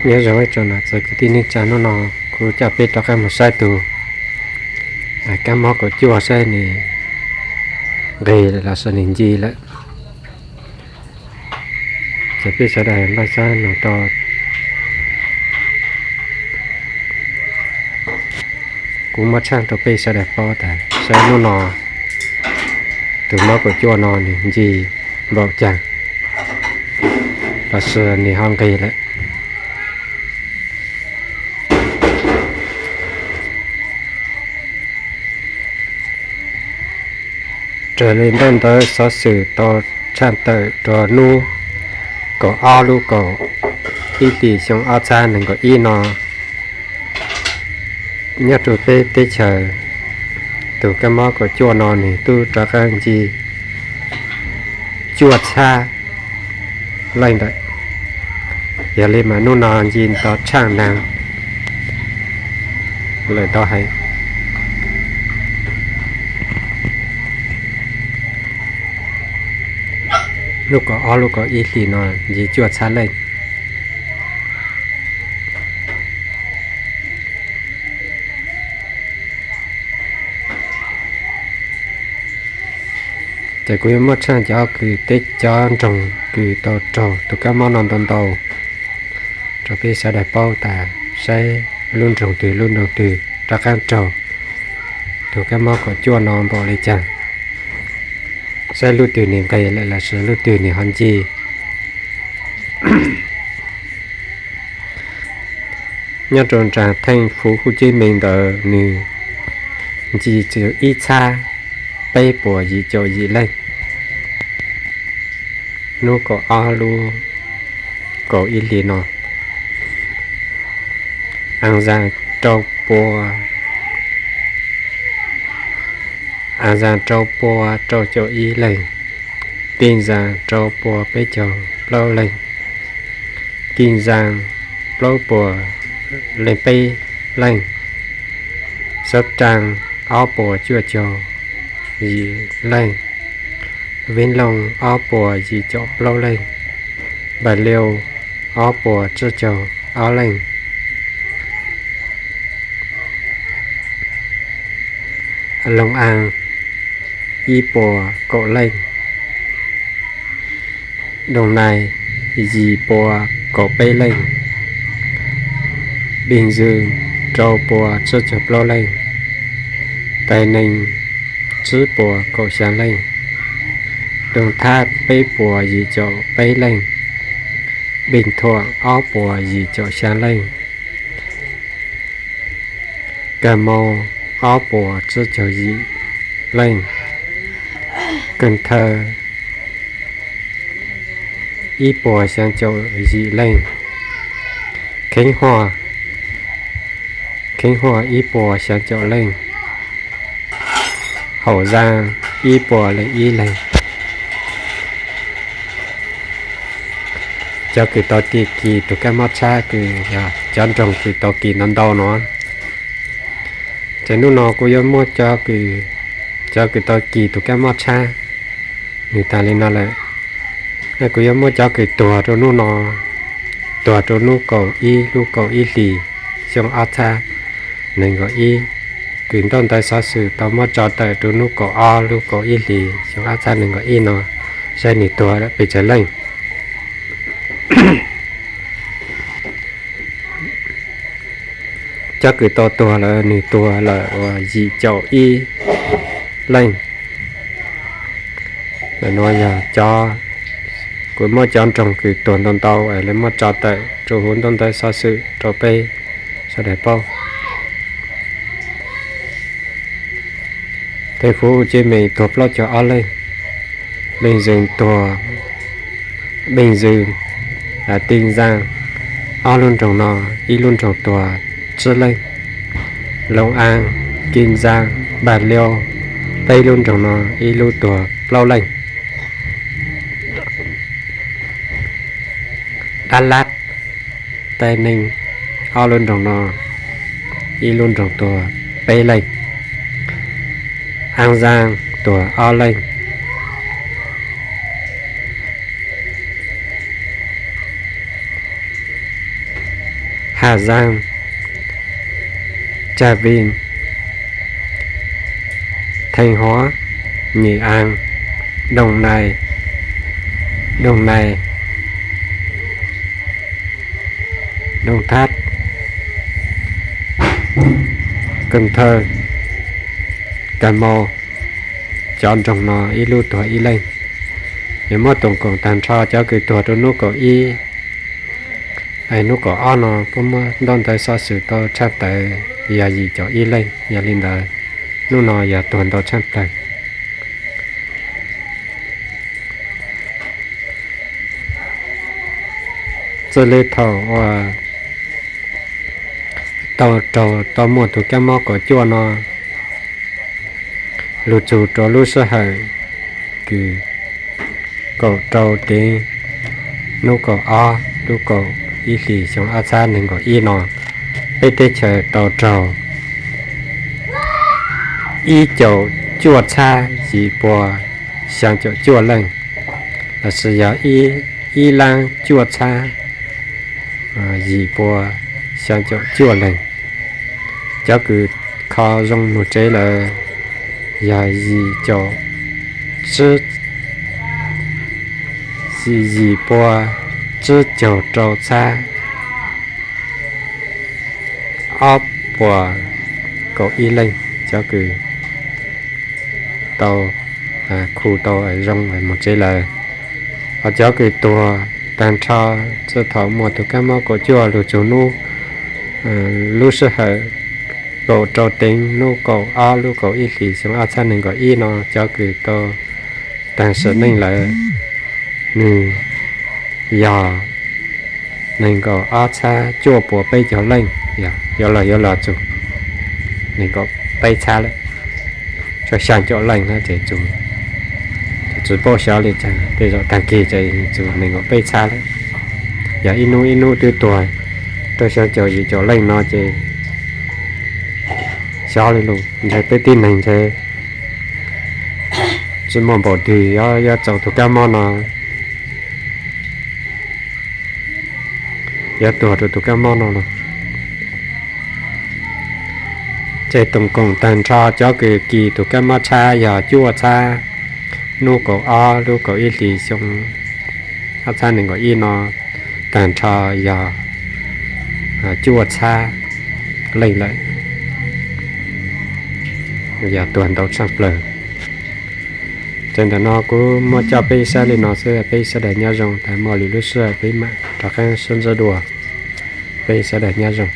Nyob zoo ib tsoom niam txiv kwv tij neej tsa, hnub no kuv coj peb rov qab mus saib tus kab mob kaum cuaj saib nws nqis los sis nws ncig lawm. Ces peb sawv daws npaj xyab no rau, kuv muab tshaj rau peb sawv daws paub tas saib hnub no tus mob kaum cuaj no nws ncig npaum cas los sis nws ho nqis lawm. Raws li ntaub ntawv xov xwm tau tshaj tawm rau hnub kaum ob lub kaum ib hlis xyoo ob txhiab nees nkaum ib no, nyob rau peb teb chaws, tus kab mob kaum cuaj no nws twb rov qab ncig cuaj txhiab leej ntawm. Yog li mas hnub no ncig nto tshaj nees lawm ntau heev. Lub kaum ob lub kaum ib hlis no ncig cuaj txhiab leej. Ces kuv yuav muab tshaj cov kws teb cov nroog kws tau raug tus kab mob no ntau ntau rau peb sawv daws paub tas saib lub nroog twg lub nroog twg rov qab raug tus kab mob kaum cuaj no npaum li cas, saib lub twg nws nqis lawm los sis lub twg nws ho ncig. Nyob rau nram theej fuv huj cib mees ntawd nws ncig txog ib txhiab peb puas yim caum yim leej. Hnub kaum ob lub kaum ib hlis no, An Zas rau pua, An Zas rau pua rau caum ib leeg, Kis Zas rau pua peb caug plaub leeg, Kis Zas plaub puas leej peb leeg, Xab Ras ob puas cuaj caug yim leej, Vib Looj ob puas yim caum plaub leej, Npais Liu ob puas tsib caug ob leej, Loos As ib puas kaum leej, Doos Nais yim puas kaum peb leej, Npis Ntxwg rau puas tsib caug plaub leej, Tais Nees tsib puas kaum xya leej, Doos Thab peb puas yim caum peb leej, Npis Thuam ob puas yim caum xya leej, Kas Maus ob puas tsib caug yim leej, Kas Thaw ib puas xya caum yim leej, Kheeb Huaj, Kheeb Huaj ib puas xya caum leej, Haum Zas ib puas leej ib leeg. Cov kws tau kis tus kab mob tshab kws yog cov nroog kws tau kis ntau ntau no. Ces hnub no kuv yuav muab cov kws, cov kws tau kis tus kab mob tshab nws tas li no lawm. Kuv yuav muab cov kws tuag rau hnub no, tuag rau hnub kaum ib lub kaum ib hlis xyoo ob txhiab nees nkaum ib, kws ntaub ntawv xov xwm tau muab tso tawm rau hnub kaum ob lub kaum ib hlis xyoo ob txhiab nees nkaum ib no, saib nws tuag lawm pes tsawg leej. Cov kws tau tuag lawm nws tuag lawm uas yim caum ib leej. Nuav yog cov, kuv muab cov nroog kws tuag ntau ntau es lawv muab tso tawm rau huv ntaub ntawv xov xwm rau peb sawv daws paub. Theej Fuv Huj Cib Mees tuag plaub caug ob leej. Npeej Zwm tuag, Npeej Zwm, Tij Ntxaa, ob lub nroog no ib lub nroog tuag tsib leej. Loos Aa, Kis Ntxaa, Npaj Liu, peb lub nroog no ib lub tuag plaub leej. Dab Lab, Thaib Neeg, ob lub nroog no ib lub nroog tuag peb leej. Aa Xaa tuag ob leej. Hà Giang, Trà Vinh, Thanh Hóa, Nghệ An, Đồng Nai, Đồng Nai, Đồng Tháp, Cần Thơ, Cà Mau. Cov nroog no ib lub tuag ib leej. Yog muab tus koom tag nrho cov kws tuag rau hnub kaum ib, hnub kaum ob no puab muab ntaub ntawv xov xwm tau tshaj tawm yog yim caum ib leej. Yog li ntawd, hnub no yog tuag ntau tshaj plaws. Txij li thaum uas tau raug tau muaj tus kab mob kaum cuaj no, lug txug rau lub sij hawm kws kaum rau teev hnub kaum ob lub kaum ib hlis xyoo ob txhab neeg nkaum ib no, peb teb chaws tau raug ib caum cuaj txhab yim pua xyaa caum cuaj leej, lossis yog ib laab cuaj txhab yim pua xyaa caum cuaj leej. Cov kws kho zoo moog tsev lawm yog yim caum, yim pua tsib caug rau txhab ob puas kaum ib leej, cov kws tau khu tau zoo moog tsev lawm. Hos cov kws tuag tag nrho txij thaum muaj tus kab mob kaum cuaj lug txug hnub, lub sij hawm kaum rau teev hnub kaum ob lub kaum ib hlis xyoo ob txhab neeg nkaum ib no, cov kws tau taag sim neej lawm, nwg yog neeg nkaum ob txhab cuaj puas peb caug leej. Yuav los yuav los txug neeg nkaum peb txhab lawm, tshuav xyaa caum leej na ces tsis paub xyov li cas, tej zaum taag kig ces txug neeg nkaum peb txhab lawm. Yog ib hnub ib hnub twb tuag rau xyaa caum yim caum leej no ces xyov li lug, ntshe peb tib neeg ntshe tsis muaj npaum twg yuav txaus tus kab mob no, yuav tuag rau tus kab mob no lawm. Ces tus koom tag nrho cov kws kis tus kab mob txhab yog cuaj txhab hnub kaum ob lub kaum ib hlis xyoo ob txhab neeg nkaum ib no, tag nrho yog cuaj txhab leej lawm, yog tuag ntau tshaj plaws. Ces ntawm no kuv muab coj peb saib li no xwb, peb sawv daws nyob zoo, tas muaj lwm lub sij hawm peb mam rov qaab sib ntsib dua. Peb sawv daws nyob zoo.